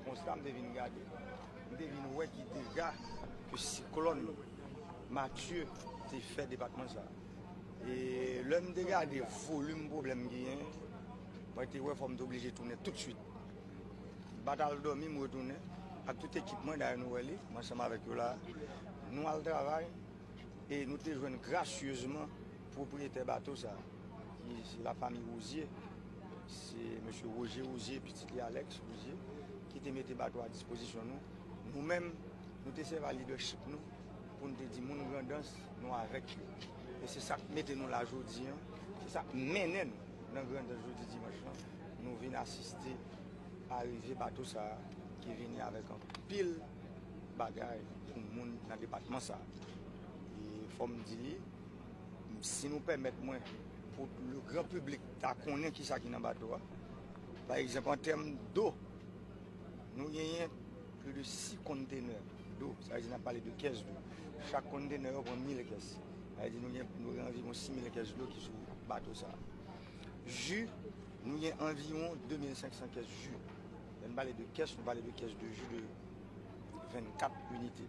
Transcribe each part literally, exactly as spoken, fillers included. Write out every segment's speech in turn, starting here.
Konsta m te vin gade, m te vin wè ki dega ke siklòn Matye te fè depatman sa a. E lè m te gade volim pwoblèm ki genyen, mwen te wè fò m te oblije tounen toutswit. M pa t al dòmi, m retounen ak tout ekip mwen, dayè nou wè li, m ansanm avèk yo la. Nou al travay e nou te jwenn grasyezman pwopriyetè bato sa a, ki se lafanmi Wouzye, se mesye Woje Wouzye, pitit li Alex Wouzye, ki te mete bato a dispozisyon nou. Nou menm, nou te sèvi a lidèchip nou pou n te di moun Grandans, nou avèk yo. E se sa k mete nou la jodi an, se sa k mennen nou nan Grandans jodi dimanch lan. Nou vin asiste arive bato sa a ki vini avèk anpil bagay pou moun nan depatman sa a. E fò m di li, si nou pèmèt mwen, pou le gran piblik ta konnen kisa ki nan bato a, pa egzanp, an tèm do, nou genyen plis de sis kontenè do, sa vle di n ap pale de kès do. Chak kontenè yo pran mil kès. Sa vle di nou gen, nou gen anviwon sis mil kès do ki sou bato sa a. Ji, nou gen anviwon de mil senk san kès ji. Lè n pale de kès, nou pale de kès de ji de vennkat inite.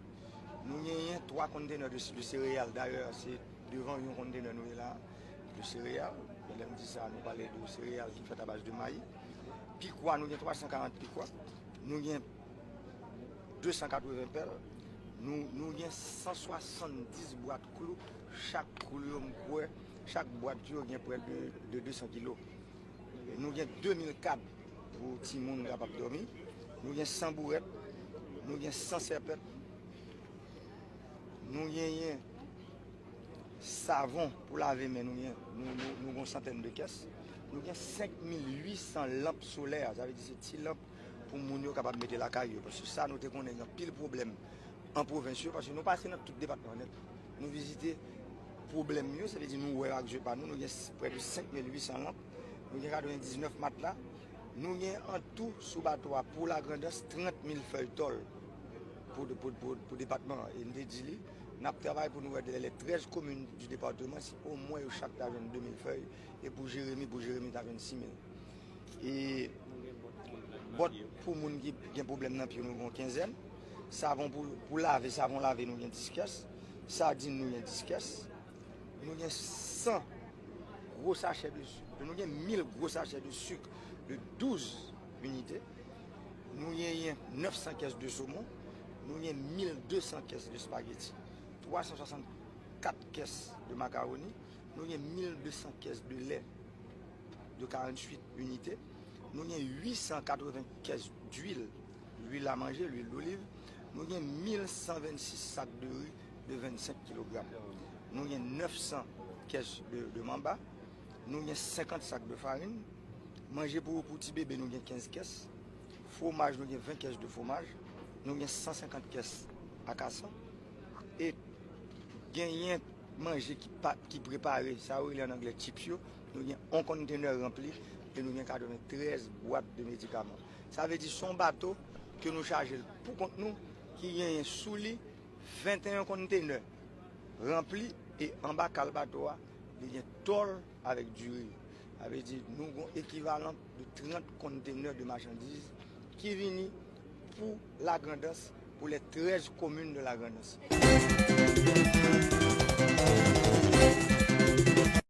Nou genyen twa kontenè de, de sereyal. Dayè, se devan yon kontenè nou ye la, de sereyal. E lè m di sa, nou pale de sereyal ki fèt a baz de mayi. Pikwa, nou gen twa san karant pikwa. Nou gen de san katreven pèl. Nou, nou gen san swasanndis bwat klou. Chak klou yo, m kwè, chak bwat yo gen prè de, de de san kilo. Nou gen de mil kad pou timoun kapab dòmi. Nou gen san bourèt. Nou gen san sèpèt. Nou genyen savon pou lave men, nou gen, nou, nou, nou gen yon santèn de kès. Nou gen senk mil uit san lanp solè, sa vle di se ti lanp pou moun yo kapab mete lakay yo. Paske sa nou te konnen gen anpil pwoblèm an pwovens yo, paske nou pase nan tout depatman nèt. Nou vizite pwoblèm yo, sa vle di nou wè ak je pa nou, nou gen s-, prè de senk mil uit san lanp, nou gen katrevendiznèf matla, nou gen an tou sou bato a pou Lagrandans trant mil fèy tòl pou, pou, pou, pou depatman an. E m te di li, n ap travay pou nou wè de lè trèz komin di depatman, si omwen yo chak ta jwenn de mil fèy, e pou Jeremi, pou Jeremi ta jwenn sis mil. E bòt pou moun ki gen pwoblèm nan pye, nou gen yon kenzèn. Savon pou, pou lave, savon lave, nou gen dis kès. Sadin, nou gen dis kès. Nou gen san gwo sachè de sik. Nou gen mil gwo sachè de sik de douz inite. Nou genyen nèf san kès de somon. Nou gen mil de san kès de espageti. Twa san swasannkat kès de makawoni. Nou gen mil de san kès de lè de karanntuit inite. Nou gen uit san katreven kès dwil, lwil a manje, lwil doliv. Nou gen mil san vennsis sak de ri de vennsenk kilogram. Nou gen nèf san kès de, de manba. Nou gen senkant sak de farin. Manje pou, pou ti bebe, nou gen kenz kès. Fwomaj, nou gen ven kès de fwomaj. Nou gen san senkant kès akasan. E genyen manje ki pa, ki prepare, sa yo rele an anglè chips yo, nou gen yon kontenè ranpli e nou gen katreventrèz bwat de medikaman. Sa vle di se yon bato ke nou chaje l pou kont nou, ki genyen sou li venteyen kontenè ranpli e anba kal bato a, li gen tòl avèk diri. Sa vle di nou gen yon ekivalan de trant kontenè de machandiz ki vini pou Lagrandans, pou lè trèz komin de Lagrandans.